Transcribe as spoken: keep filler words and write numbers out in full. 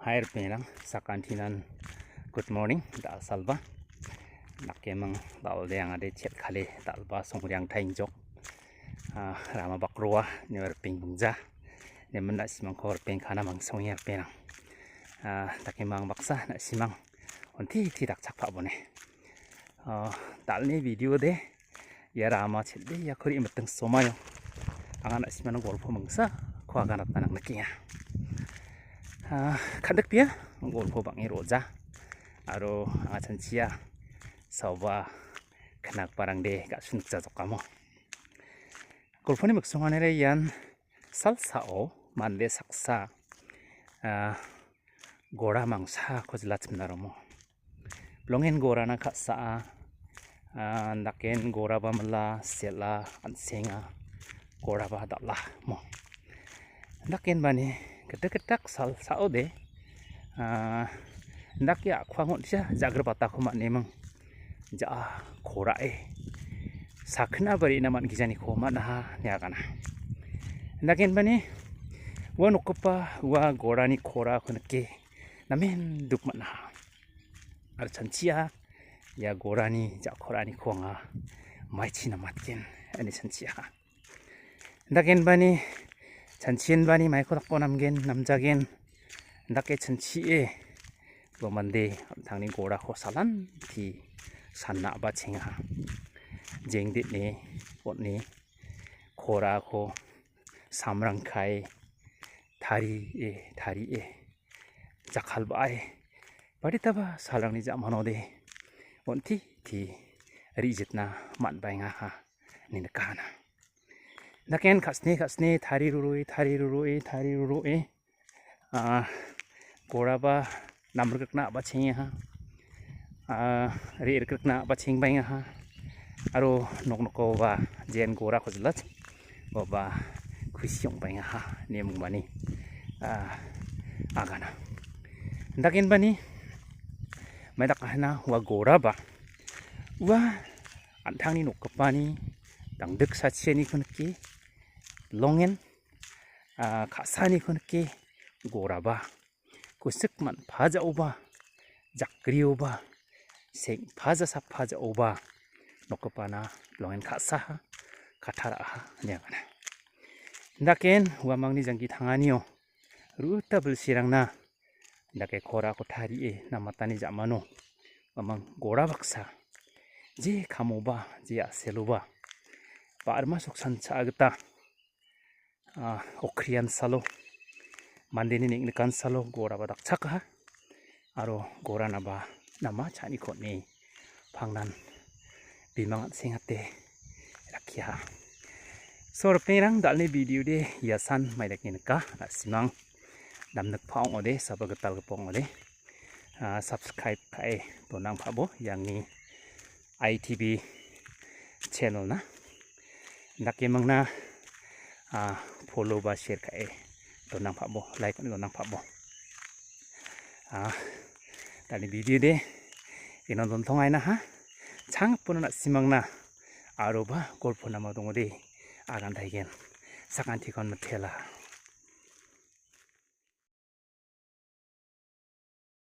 Hai ripengrang, sakantinan good morning, dal·salba. Nakemang dal·de angade chet kale dal·ba songriang tainjok. Ah, rama bakroa, ne ripeng bungja. Ne mena simang ko ripeng kana mang songi ripengrang. Ah, dakemang baksa, na simang. Onti ti dakchak pa bone. Ah, dal·ni video de. Ia rama chel·e iako re·miting somaio anga na·simano golpo mingsa ko aganatna nang nikenga. Ah, kandikbia golpo bang·e roja aro anga chanchia saoba knakbarangde ga·sunikjajokamo. Golponi miksonganira ian salsao mande saksa, ah, gora mangsako jilachimna romo. Bilongen gorana ka·saa, ah, daken goraba mila, sela, an·senga, goraba dal·a mo. Dakenbani gitik gitak salsaode, ah, dake a·kuango on·sia ja·gribatako man·eming. Ja·a korae sakna ba re·na man·gijaniko man·aha ine agana. Dakenbani ua nokgipa ua gorani korako nike namen duk man·aha. Aro chanchia ia gorani ja·koraniko anga maichi namatgen ine chanchiaha. Dakenbani chanchienbani maiko dako namgen, namjagen, dake chanchie ua mande an·tangni gorako salanti sanna a·bachengaha. Jengdetni on·e korako samrang kae tarie, tarie, jakkalbae baditaba salrangni ja·manode on·ti ti ri·jitna man·baengaha ine nikahana. Daken ka·sne ka·sne tari rurue, tari rurue, tari rurue, ah, goraba namrikrikna a·bachengaha, ah, re·rikrikna a·bachengbaengaha, aro noknokoba jen gorako jilach oba kusi ong·baengaha ine mingmani, ah, agana. Dakenbani maidak ahina ua goraba ua an·tangni nokgipani dangdiksachianiko nike, longen, ah, ka·saaniko nike, goraba kusik man·pajaoba, jakrioba, seng·paja sakpajaoba nokgipana longen ka·saha, kataraha ine agana. Daken uamangni jangki tanganio ru·uta bilsirangna dake korako tarie namatani ja·mano uamang gora baksa je kamoba, je a·seloba ba·rima soksancha gita, ah, okrian salo, mandeni neng·nikan salo goraba dakchakaha aro goranaba nama cha·aniko on·e pangnan bimang an·sengate rakkiaha. So, ripengrang, dal·ni video de iasan maidake nika, na·simang damnikpa ong·ode, saba gitalgipa ong·ode, ah, subscribe ka·e donangpabo iangni I T B channel-na. Dakemangna, ah, follow ba share ka·e donangpabo, like on·e donangpabo. Ah, dal·ni video de iano dontongainaha. Changpona na·simangna aroba golpo nama dongode agantaigen. Sakantikon mitela.